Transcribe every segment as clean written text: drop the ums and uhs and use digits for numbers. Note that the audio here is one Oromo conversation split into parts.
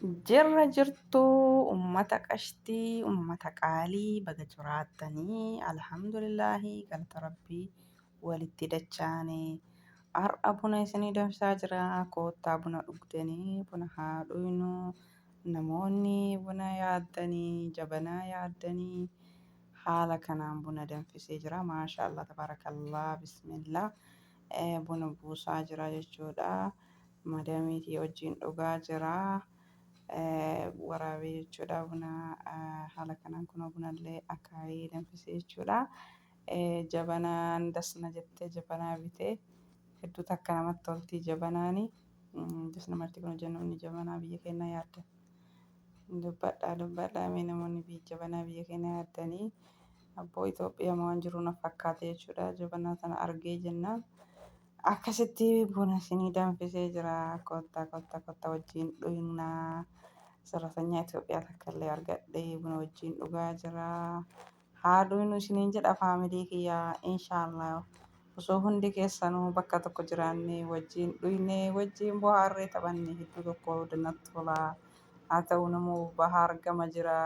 Jirra jirtuu ummata qashtii ummata qaalii baga jiraattanii alhamdulillaahi galata rabbii walitti dachaane har'a buna isinii danfisaa jira koottaa buna dhugdanii buna haa dhuynu namoonni buna yaaddanii jabanaa yaaddanii haala kanaan buna danfisee jira maashaallah tabaarakallaa bismillah buna buusaa jira jechuudha. Madamiitii wajjin dhugaa jira. Waraabee jechuudha buna haala kanaan kunoo bunallee akaayee danfisee jechuudha. Jabanaan das na jettee jabanaa bitee hedduu takka namatti tolti jabanaani. Das namatti kun hojjennu jabanaa biyya keenyaa yaadda. Dubbadhaa dubbadhaa mee namoonni jabanaa biyya keenyaa yaaddanii abboo Itoophiyaa waan jiru na fakkaate jechuudha jabanaa tana argee jennaan. Akkasitti buna isinii danfisee jira. Kottaa kottaa kottaa wajjin dhugnaa. Sarratanyaa Itoophiyaa takka illee argadhee buna wajjin dhugaa jira. Haa dhugnu isiniin jedha faamilii kiyya inshaallah. Osoo hundi keessanuu bakka tokko jiraannee wajjin dhugnee wajjin bohaarree taphanne hedduu tokko natti tola. Haa ta'u namuu bahaa argama jira.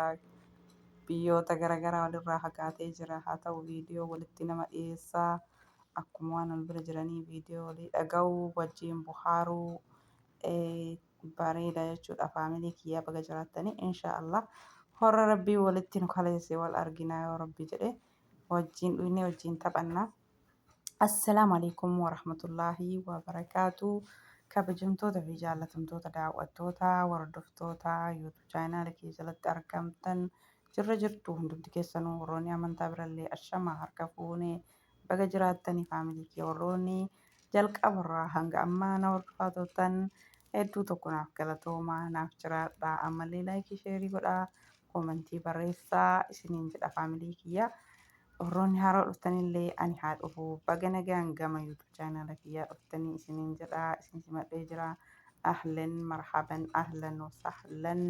Biyyoota garaagaraa walirraa fagaatee jira. Haa ta'u viidiyoo walitti nama dhiyeessaa. Akkuma waan wal bira jiranii viidiyoo walii dhaga'uu wajjin bohaaruu bareeda jechuudha. Faamilii kiyyaa baga jiraattanii insha Allah horra rabbii walitti nu kaleesse wal arginaa yoo rabbii jedhe wajjin dhuynee wajjin taphannaa. Assalaamu alaikum warahmatullaahi wabarakaatu. Kabajamtoota fi jaallatamtoota daawwattoota hordoftoota YouTube chaanaala kiyya jalatti argamtan jirra jirtu hundumti keessanuu warroonni amantaa birallee ashama harka fuunee baga jiraattanii faamilii kiyya warroonni jalqabarraa hanga ammaa na hordofaa turtan hedduu tokko naaf galatoomaa naaf jiraadhaa ammallee laayikii sheerii godhaa koomentii barreessaa isiniin jedha faamilii kiyya warroonni haaroo dhuftanillee ani haa dhufu baga nagaan gama YouTube chaanaala kiyyaa dhuftanii isiniin jedha isin simadhee jira ahlan marhaban ahlan wasahlan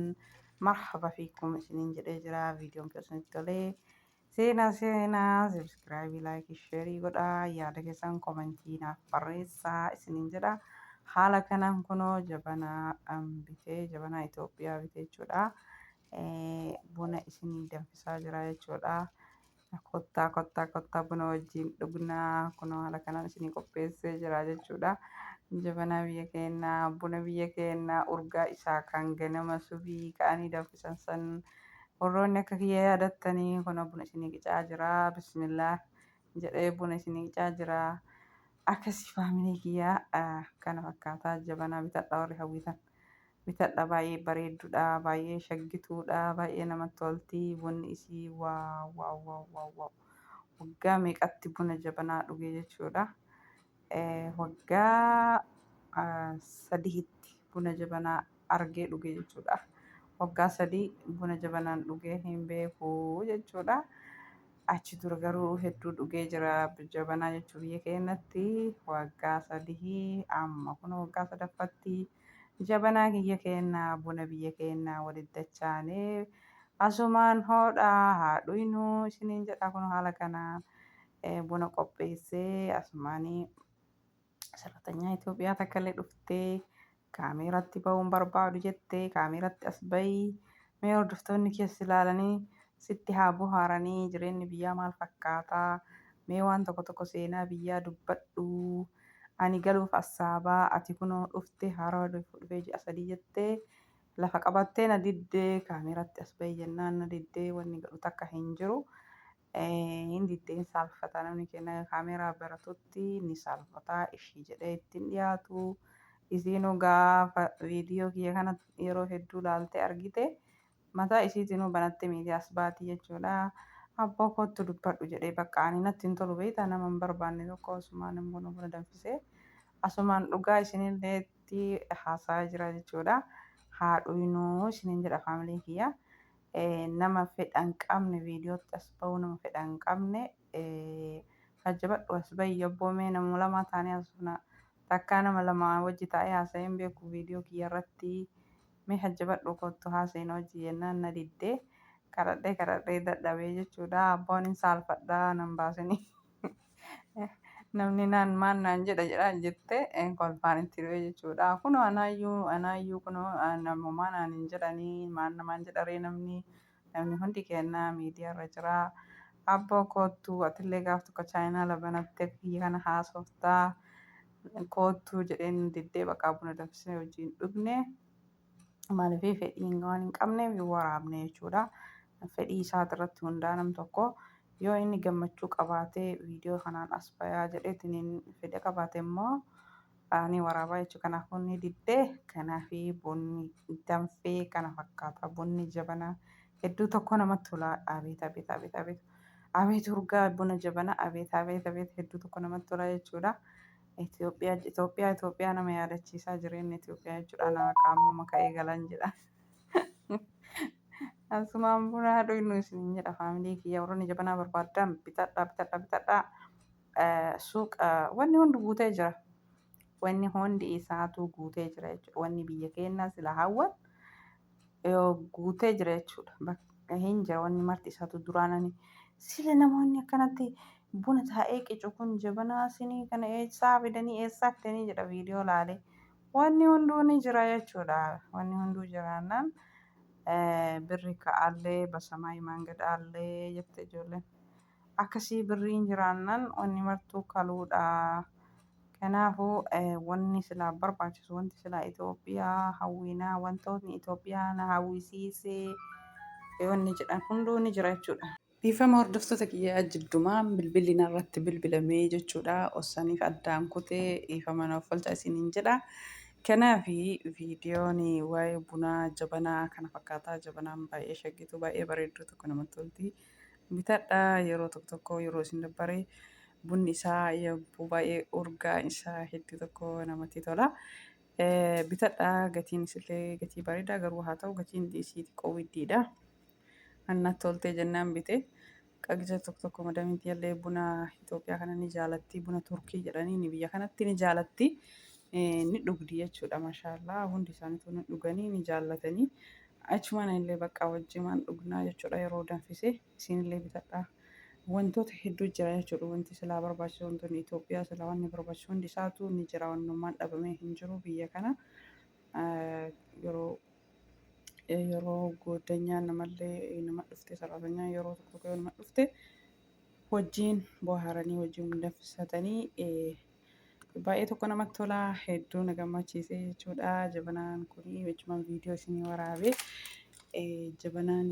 marhaba fiikum isiniin jedhee jira viidiyoon keessanitti tolee Seenaa seenaa subscribe like share godhaa yaada keessan komentii naaf barreessaa isiniin jedha. Haala kanaan kunoo jabanaa bitee jabanaa Itoophiyaa bitee jechuudha. Buna isinii danfisaa jira jechuudha. Kottaa kottaa kottaa buna wajjin dhugnaa kunoo haala kanaan isinii qopheessee jira jechuudha. Jabanaa biyya keenyaa buna biyya keenyaa urgaa isaa kan ganama subii ka'anii danfisan san Warroonni akka kiyya yaadattanii kun buna isinii qicaa jira. Bismillah jedhee buna isinii qicaa jira. Akkasii faamilii kiyya kana fakkaataa jabanaa bitadha warri hawwitan. Bitadha baay'ee bareedduudha baay'ee shaggituudha baay'ee namatti tolti bunni isii waaw waaw waaw waaw waaw. Waggaa meeqatti buna jabanaa dhuge jechuudha. Waggaa sadiitti buna jabanaa argee dhuge jechuudha. Waggaa 3 buna jabanaan dhugee hin beeku jechuudha. Achi dura garuu hedduu dhugee jira jabanaa jechuun biyya keenyatti waggaa 3 amma kun waggaa sadaffatti jabanaa kiyya keenna buna biyya keenna walitti dachaanee asumaan hoodhaa haa dhuynuu isiniin jedha kun haala kanaan buna qopheessee asumaanii sarratanyaa Itoophiyaa takka illee dhuftee kaameeratti ba'uun barbaadu jettee kaameeratti as bahi mee hordoftoonni keessa ilaalanii sitti haa bohaaranii jireenyi biyyaa maal fakkaataa mee waan tokko tokko seenaa biyyaa dubbadhu ani galuuf assaabaa ati kunoo dhufte haarawaa dhufee ji'a 3 jettee lafa qabattee na diddee kaameeratti as bahi jennaan na diddee wanni godhu takka hin jiru. Hin diddee hin saalfata namni keenya kaameeraa baratutti ni saalfata ishii jedhee ittiin dhiyaatu. Isiinuu gaafa viidiyoo kiyya kana yeroo hedduu laaltee argite mataa isiitinuu banattee miidiyaa as baatii jechuudha. Abboo kottu dubbadhu jedhee bakka ani natti hin tolu beektaa nama hin barbaanne tokko asumaan buna buna danfisee asumaan dhugaa isinillee itti haasa'aa jira jechuudha. Haa dhuynuu isiniin jedha faamiliin kiyya. Nama fedha hin qabne viidiyootti as ba'uu nama fedha hin qabne jajjabadhu as ba'i yobboo mee nama lamaa taanee haasofna takkaa nama lama wajji taa'ee haasa'ee hin beeku viidiyoo kiyya irratti mee jajjabadhu kottu haasa'in wajji jennaan na diddee kadhadhee kadhadhee dadhabee jechuudha abboon hin saalfadha nan baasini. Namni naan maan naan jedha jedha jette kolfaan itti du'e jechuudha. Kunoo anaayyuu anaayyuu kunoo namumaa naan hin jedhanii maan namaan jedharee namni namni hundi kennaa miidiyaa irra jira. Abboo koottuu atillee gaaf tokko chaayinaa banattee kiyya kana haasoftaa koottuu jedheen diddee baqaa buna danfisnee wajjin dhugne. Maaliif fedhii waan hin qabneef hin waraabne jechuudha. Fedhii isaati irratti hundaa nam tokko yoo inni gammachuu qabaatee viidiyoo kanaan as bayaa jedheetiin fedha qabaate immoo ni waraabaa jechuudha. Kanaafuu ni diddee kanaaf bunni danfee kana fakkaata. Bunni jabanaa hedduu tokko namatti tola. Abeet abeet abeet abeet abeet urgaa buna jabanaa abeet abeet abeet hedduu tokko namatti tola jechuudha. Itoophiyaa Itoophiyaa Itoophiyaa nama yaadachiisaa jireenya Itoophiyaa jechuudha. Nama qaamuma ka'ee galan jedha. Asumaan buna dhugnu isin jedha faamilii kiyya warroonni jabanaa barbaadan bitadhaa bitadhaa bitadhaa. Suuqa wanni hundi guutee jira. Wanni hundi isaatu guutee jira jechuudha. Wanni biyya keenyaa sila hawwan yoo guutee jira jechuudha. Bakka hin jira wanni marti isaatu duraan ani sila namoonni akkanatti buna taa'ee qicu kun jabanaa sinii kana eessaa fidanii eessaa fidanii jedha viidiyoo laalee. Wanni hunduu ni jira jechuudha. Wanni hunduu jiraannaan birri ka'allee basamaa mangadaallee jette ijoolleen. Akkasii birriin jiraannaan wanni martuu kaluudha. Kanaafuu wanni silaa barbaachisu wanti silaa Itoophiyaa hawwinaa wantootni Itoophiyaa na hawwisiisee wanni jedhan hunduu ni jira jechuudha. Dhiifama hordoftoota kiyyaa jiddumaan bilbilli narratti bilbilamee jechuudha. Ossaniif addaan kutee dhiifama na offolcha isiniin jedha. Kanaaf viidiyoon waa'ee bunaa jabanaa kana fakkaataa jabanaan baay'ee shaggitu baay'ee bareedduu tokko namatti tolti. Bitadhaa yeroo tokko tokko yeroo isin dabbaree bunni isaa yogguu baay'ee urgaa isaa hedduu tokko namatti tola. Bitadhaa gatiin isillee gatii bareedaa garuu haa ta'u gatiin isii xiqqoo widdiidha. Annatti toltee jennaan bite. Qaqija tokko tokko madamiitii illee buna Itoophiyaa kana ni jaalatti. Buna Turkii jedhanii ni biyya kanatti ni jaalatti. Ni dhugdi jechuudha mashaallaa hundi isaaniitu ni dhuganii ni jaallatanii. Achumaan illee bakka wajjimaan dhugnaa jechuudha yeroo danfise isinillee bitadhaa. Wantoota hedduu jira jechuudha wanti silaa barbaachisu wantoonni Itoophiyaa silaa wanni barbaachisu hundi isaatu ni jira wannummaan dhabamee hin jiru biyya kana. Yeroo yeroo gooddanyaan namallee nama dhufte sarratanyaan yeroo tokko tokko yoo nama dhufte wajjin bohaaranii wajjin danfisatanii baay'ee tokko namatti tola hedduu na gammachiise jechuudha. Jabanaan kun jechuun viidiyoo isinii waraabee jabanaan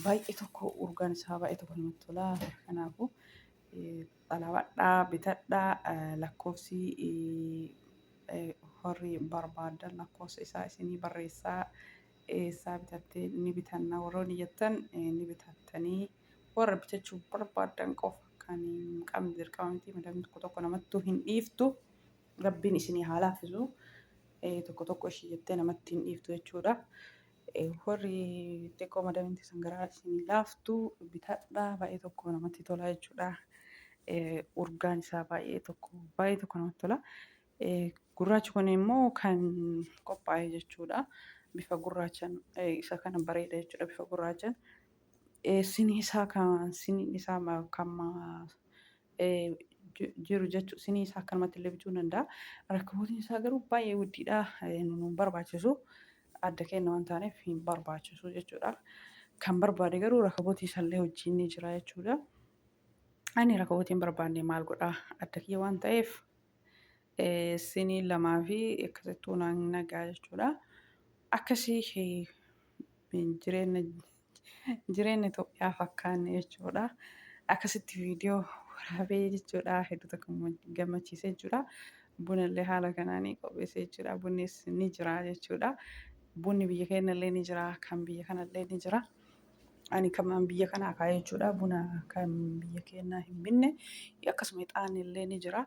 baay'ee tokko urgaan isaa baay'ee tokko namatti tola. Kanaafuu xalabadhaa bitadhaa lakkoofsi warri barbaadan lakkoofsa isaa isinii barreessaa eessaa bitattee ni bitanna warroonni jettan ni bitattanii warra bitachuu barbaadan qofa kan hin qabne dirqama miti madamni tokko tokko namattuu hin dhiiftu rabbiin isinii haa laaffisu tokko tokko ishii jettee namatti hin dhiiftu jechuudha. Warri xiqqoo madamiin san garaa isinii laaftu bitadhaa baay'ee tokko namatti tola jechuudha. Urgaan isaa baay'ee tokko namatti tola. Gurraachi kun immoo kan qophaa'e jechuudha. Bifa gurraachaan isa kana bareeda jechuudha bifa gurraachaan. Sinii isaa kan siniin isaa kan jiru jechuudha. Sinii isaa akkanumatti illee bituu danda'a. Rakkabootiin isaa garuu baay'ee guddiidha. Nu barbaachisu. Adda kenna waan taaneef hin barbaachisu jechuudha. Kan barbaade garuu rakabootii isallee wajjin ni jira jechuudha. Ani rakabootii hin barbaanne maal godhaa adda kiyya waan ta'eef sinii lamaa fi akkasittuu naan nagaa jechuudha. Akkasii jireenya jireenya Itoophiyaa fakkaanne jechuudha. Akkasitti viidiyoo waraabee jechuudha. Hedduu tokko gammachiisee jechuudha. Bunallee haala kanaan qopheessee jechuudha. Bunnis ni jira jechuudha. Bunni biyya keenyallee ni jira. Kan biyya kanallee ni jira. Ani kan biyya kanaa kaa'ee jechuudha. Buna kan biyya keenyaa hin binne. Akkasuma ixaanni illee ni jira.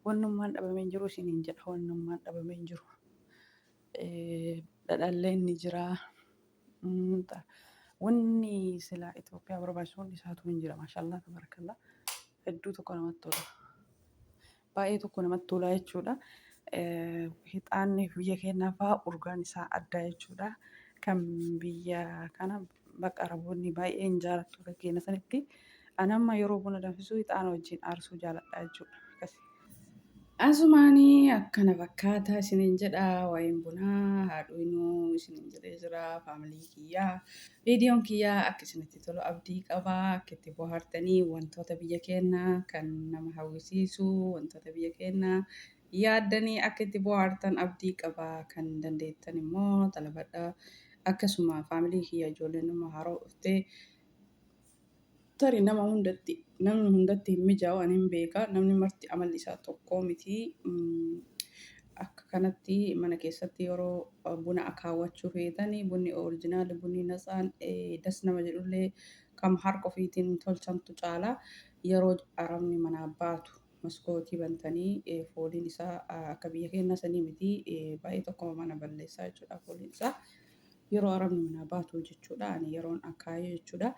Wannummaan dhabamee hin jiru isiniin jedha. Wannummaan dhabamee hin jiru. Dhadhalleen ni jira. Wanni silaa Itoophiyaa barbaachisu hundi isaatu hin jira. Maashaallah tabarakallah. Hedduu tokko namatti tola. Baay'ee tokko namatti tola jechuudha. Ixaanni biyya keenyaa fa'aa urgaan isaa adda jechuudha. Kan biyya kana bakka Araboonni baay'ee hin jaalattu fakkeenya sanitti. Ani amma yeroo buna danfisu ixaana wajjin aarsuu jaaladha jechuudha. Akkasi. Asumaanii akkana fakkaata isiniin jedha waa'een bunaa haadhoinuu isiniin jedhee jira faamilii kiyyaa. Viidiyoon kiyyaa akka isinitti tolu abdii qaba. Akka itti bohaartanii wantoota biyya keenyaa kan nama hawwisiisu wantoota biyya keenyaa yaaddanii akka itti bohaartan abdii qaba. Kan dandeettan immoo talabadha. Akkasuma faamilii kiyya ijoolleen nama haroo dhuftee tarii nama hundatti namni hundatti hin mijaa'u ani hin beeka. Namni marti amalli isaa tokko miti. Akka kanatti mana keessatti yeroo buna akaawwachuu feetanii bunni orijinaali bunni natsaan das nama jedhullee kam harka ofiitiin tolchantu caala. Yeroo arabni manaa baatu maskootii bantanii fooliin isaa akka biyya keenyaa sanii miti baay'ee tokko mana balleessaa jechuudha fooliin isaa. Yeroo arabni manaa baatu jechuudha. Ani yeroon akaayee jechuudha.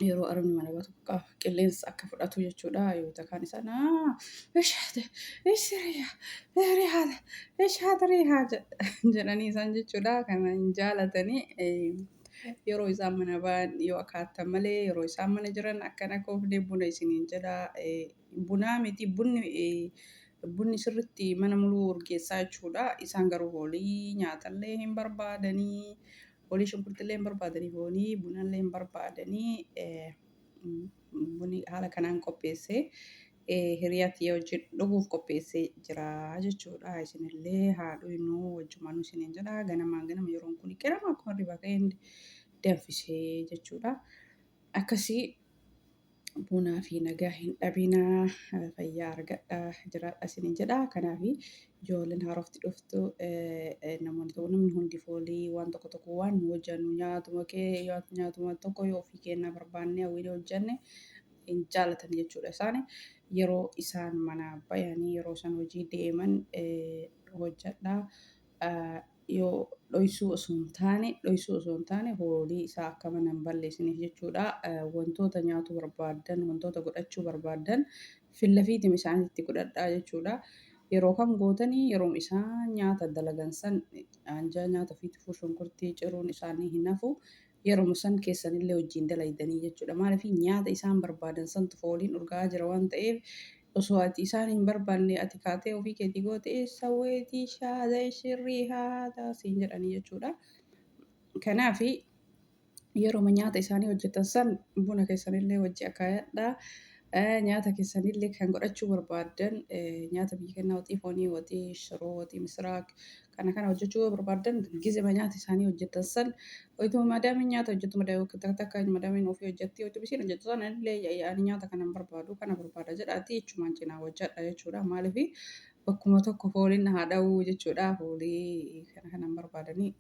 Yeroo arabni mana baatu qilleensa akka fudhatu jechuudha. Yoo takkaan isaa riihaa jedhanii isaan jechuudha. Kana hin jaalatanii yeroo isaan mana ba'an yoo akaattan malee yeroo isaan mana jiran akkana koofnee buna isiniin jedha. Bunaa miti bunni sirriitti mana muluu urgeessaa jechuudha. Isaan garuu foolii nyaatallee hin barbaadanii. Foolii shunkurtillee hin barbaadanii, foolii bunallee hin barbaadanii. Bunni haala kanaan qopheessee hiriyaa tiyya wajjin dhuguuf qopheessee jira jechuudha. Isinillee haa dhugnuu wajjumaanuu isiniin jedha. Ganamaan ganama yeroon kun ganama akkuma hirribaa ka'een danfisee jechuudha. Akkasii bunaa fi nagaa hin dhabinaa fayyaa argadhaa jiraadha isiniin jedha. Kanaaf ijoolleen haarofti dhuftu namoonni tokko namni hundi foolii waan tokko tokko waan nu hojjannu nyaatuma kee nyaatuma tokko yoo ofii kennaa barbaanne hawwiin hojjanne hin jaalatan jechuudha isaan. Yeroo isaan mana bayanii yeroo isaan hojii deeman hojjadhaa. Yoo dhoysuu osoo hin taane dhoysuu osoo hin taane foolii isaa akka mana hin balleessineef jechuudha. Wantoota nyaatu barbaaddan wantoota godhachuu barbaaddan fillafiitiin isaanitti godhadhaa jechuudha. Yeroo kam gootanii yeroo isaan nyaata dalagan san anjaa nyaata ofiitti shunkurtii ciruun isaanii hin hafu. Yeroo san keessanillee wajjin dalaydanii jechuudha. Maaliif nyaata isaan barbaadan santu fooliin urgaa'aa jira waan ta'eef osoo ati isaan hin barbaanne ati kaatee ofii keetii goote eessa weetii shaada shirrii haata siin jedhanii jechuudha. Kanaaf yeroo nyaata isaanii hojjetan san buna keessanillee wajji akaayadhaa. Nyaata keessanillee kan godhachuu barbaaddan nyaata biyya keenyaa waxii foonii, waxii shiroo, waxii misiraa kana kana hojjechuu yoo barbaaddan gizema nyaata isaanii hojjetan san otuma madaamiin nyaata hojjetu takka takka madaamiin ofii hojjetti otuma isheen hojjettu san illee ani nyaata kana hin barbaadu kana barbaada jedhaati jechumaan cinaa hojjedha jechuudha. Maaliif bakkuma tokko fooliin haa dha'uu jechuudha. Foolii kana kana hin barbaadanii.